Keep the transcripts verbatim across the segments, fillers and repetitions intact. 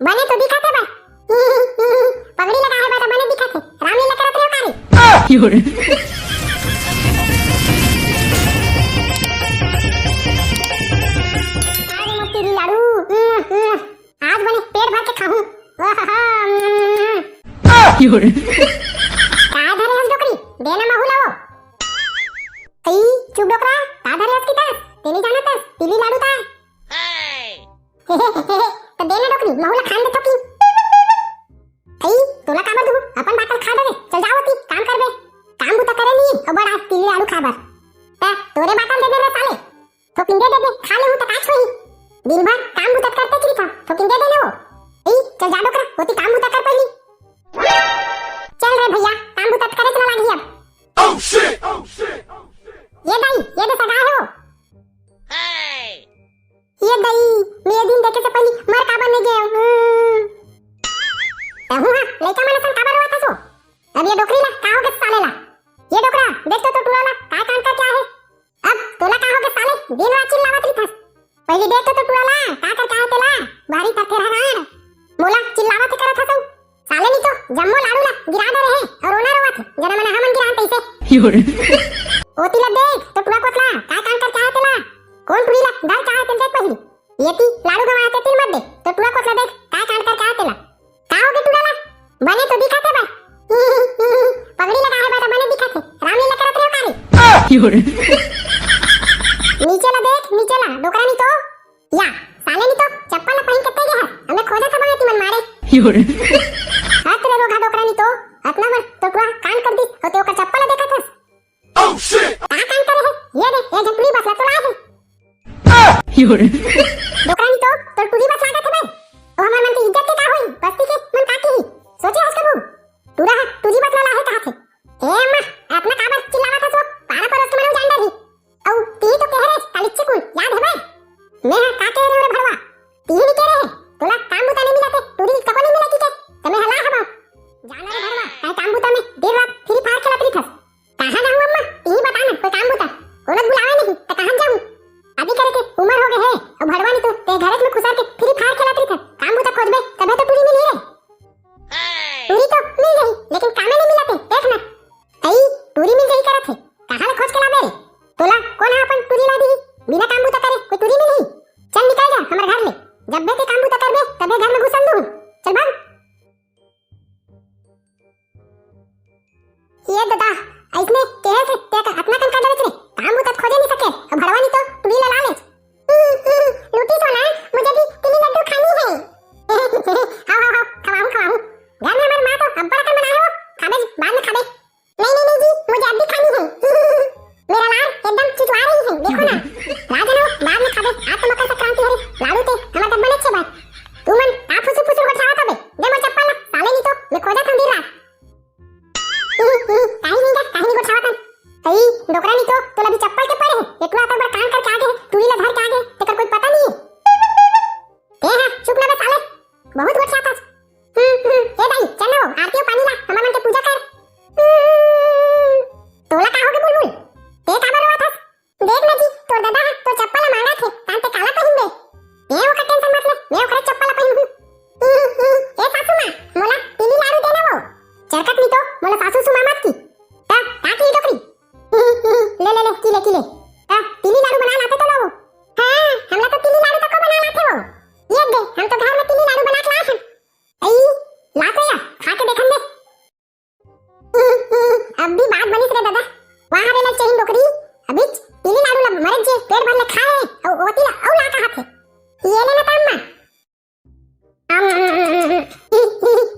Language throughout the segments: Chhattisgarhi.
बने तो दिखत हे बा। पगड़ी लगा हे बा त बने दिखत हे। रामलीला करत रहे हो का रे? अरे मोर तिली लाडू। आज बने पेट भर के खाहूं। का धरे हस डोकरी? दे ना महू ला वो। ए चुप डोकरा, का धरे हस कि तस? ते नइ जानत हस, तिली लाडू ताय। त दे ना डोकरी, महू ला खान दे थोकिन। ए, तोला काबर दूं? अपन बाटल खा डरे, चल जावत ही, काम करबे। काम बूता करे नइ हे, अउ बड़ा तिली लाडू खाबर। त तोरे बाटल दे दे रे साले। थोकिन दे दे बे, खा लेहूं त का होही? दिन भर काम बूता करते चिरी था, थोकिन दे दे ना वो। ए, चल जा डोकरा, ओती काम बूता कर पहिली। चल रे भइया, काम बूता करे चला लागी अब। ये दाई, ये दे सगा हे वो। ये दाई, मैं ये दिन देखे से पहिली मर काबर नइ गे? हम्म। तहूं हा, लइका मन असन काबर रोवत हस वो? अब ये डोकरी ला, का हो गे साले ला? ये डोकरा, देख तो, तो टूरा ला, काय कांड करके आय हे? अब तोला का हो गे साले, दिन रात चिल्लावत रहिथस। पहिली देख तो, तो टूरा ला, का करके आय हे तेला? भारी थरथर हरान। मोला चिल्लावत हे करत हस वो। साले नी तो जम्मो लाडू ला गिरा दे रहे अउ रोना रोवत हे, जना मन हमन गिरान तइसे। ओती ला देख तो टूरा कोतला, काय कांड करके आय हे तेला? कोन टूरी ला धर के आय हे तेला देख पहिली। एती लाडू गंवाय हे तेती ल मत देख, तो टूरा कोतला देख, काय कांड करके आय हे तेला। का हो गे टूरा ला? बने तो दिखत हे बा। पगड़ी लगा हे बा त बने दिखत हे। रामलीला करत रहे हो का रे? नीचे ला देख, नीचे ला, डोकरा नी तो। या, साले नी तो चप्पल ला पहिन के ते गे हस, हमें खोजत हवं एती मन मारे। हत रे रोगहा डोकरा नी तो, अतना बड़ तो टूरा कांड कर दिस, होते ओकर चप्पल ला देखत हस। का कांड करे हे? ये दे, ये झन टूरी बस ला तो लाय हे। डोकरा नी तो, तोर टूरी बस लागत हे बे। ओ हमर मन के इज्जत के का होई? बस्ती के मन का कही? सोचे हस कभू? टूरा ह टूरी बस ला लाय हे कहत हे। ए अम्मा, अतना काबर चिल्लावत हस वो? पारा परोस के मन जान डरही। अउ ती तो कहे रे, काली चिकुन, याद हे बे? मैं ह का कहे रे भड़वा? ती ही नी कहे रे, तोला काम बुता नइ मिलत हे, टूरी तको नइ मिलत हे, त मैं ह लाय हवं। जाना रे भड़वा, काय काम बुता में दिन रात Free Fire खेलत रहिथस। कहाँ जाहूँ अम्मा, ती ही बता ना, कोई काम बुता। कोनो बुलावे नहीं, त कहाँ जाहूँ? शादी करे के उमर हो गे हे, अउ भड़वा नी तो ते घरे में खुसर के Free Fire खेलत रहिथस। काम बुता खोजबे, तभे तो टूरी मिलही रे। टूरी तो मिल जाही, लेकिन कामे नइ मिलत हे, देख ना। अई, टूरी मिल जाही करत हे, कहाँ ले खोज के लाबे रे? तोला कोन ह अपन टूरी ला दिही? बिना काम बुता करे कोई टूरी मिलही? चल निकल जा हमर घर ले, जब बे ते काम बुता करबे, तभे घर में घुसन दूँ। चल भाग। ये ददा, अइसने कहे से ते का अतना कन कर देवे रे, काम बुता खोजे नइ सके, अउ भड़वा नी तो टूरी ला ला ले। लूटी सोना, मुझे भी तिली लड्डू खानी है। हाव, हाव, हाव, खवाहूँ, खवाहूँ। घर में हमर माँ तो अब्बड़ अकन बनाए हे वो, खाबे जी, बाद में खाबे। नहीं, नहीं, नहीं जी, मुझे अब भी खानी है। मेरा लाड़ एकदम चिचवा रही है, देखो ना। राजन हो, बाद में खाबे, आज तो मकर संक्रांति हरे, लाडू ते हमर डब्बा में छे बार। तू मन का फुसुर फुसुर बतियावत हबे? दे मोर चप्पल ला, साले नी तो मैं खोजत हूँ दिन रात। काहे नहीं गा, काहे नहीं गोठियावत हन? अई, डोकरा नी तो, तोला भी चप्पल के परे हे। एतला तक बड़ कांड करके आ गे हे, टूरी ला धर के आ गे हे, तेकर कोई पता नहीं हे। ते हा, चुप ना बे साले, बहुत गोठियात हस। हम्म, हम्म, ए दाई, चल ना वो, आरती अउ पानी ला, हमर मन के पूजा कर। हम्म, तोला का हो गे बुलबुल? ते काबर रोवत हस? देख ना जी, तोर ददा ह तोर चप्पल ला मांगत हे, तान ते काला पहिनबे? मैं ओकर tension मत ले, मैं ओकरे चप्पल ला पहिनहूँ। ई, ई, ए सासू माँ, मोला तिली लाडू दे ना वो। चरकट नी तो, मोला सासू सुमा मत की। त, का की डोकरी? ई, ई, ले, ले, ले, की ले, की ले। त, तिली लाडू बना लाते तो ना वो। हाँ, हमला तो तिली लाडू तको बना लाते वो। ये दे, हम तो घर में तिली लाडू बना के लाए हन। अई, ला तो या, खा के देखन दे। अब भी बात बनिस रे ददा। वाह रे ललचहिन डोकरी, अभीच तिली लाडू ला मरे जे पेट भर ले खाए, अउ ओती ला अउ ला कहत हे। ये ले ना त अम्मा। अम,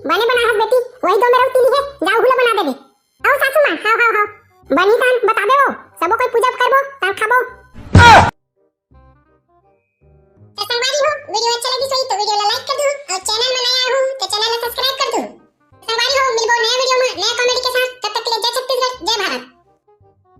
बने बनाए हस बेटी, वही दो मेरा तिली हे, जा उहू ला बना देबे। अउ सासू माँ, हाव, हाव, हाव। बनी तान बताबे वो, सबो कोई पूजा करबो, तान खाबो। तो संगवारी हो, video अच्छा लगिस होही तो video ला like कर दू अउ channel में नया हो तो channel ला subscribe कर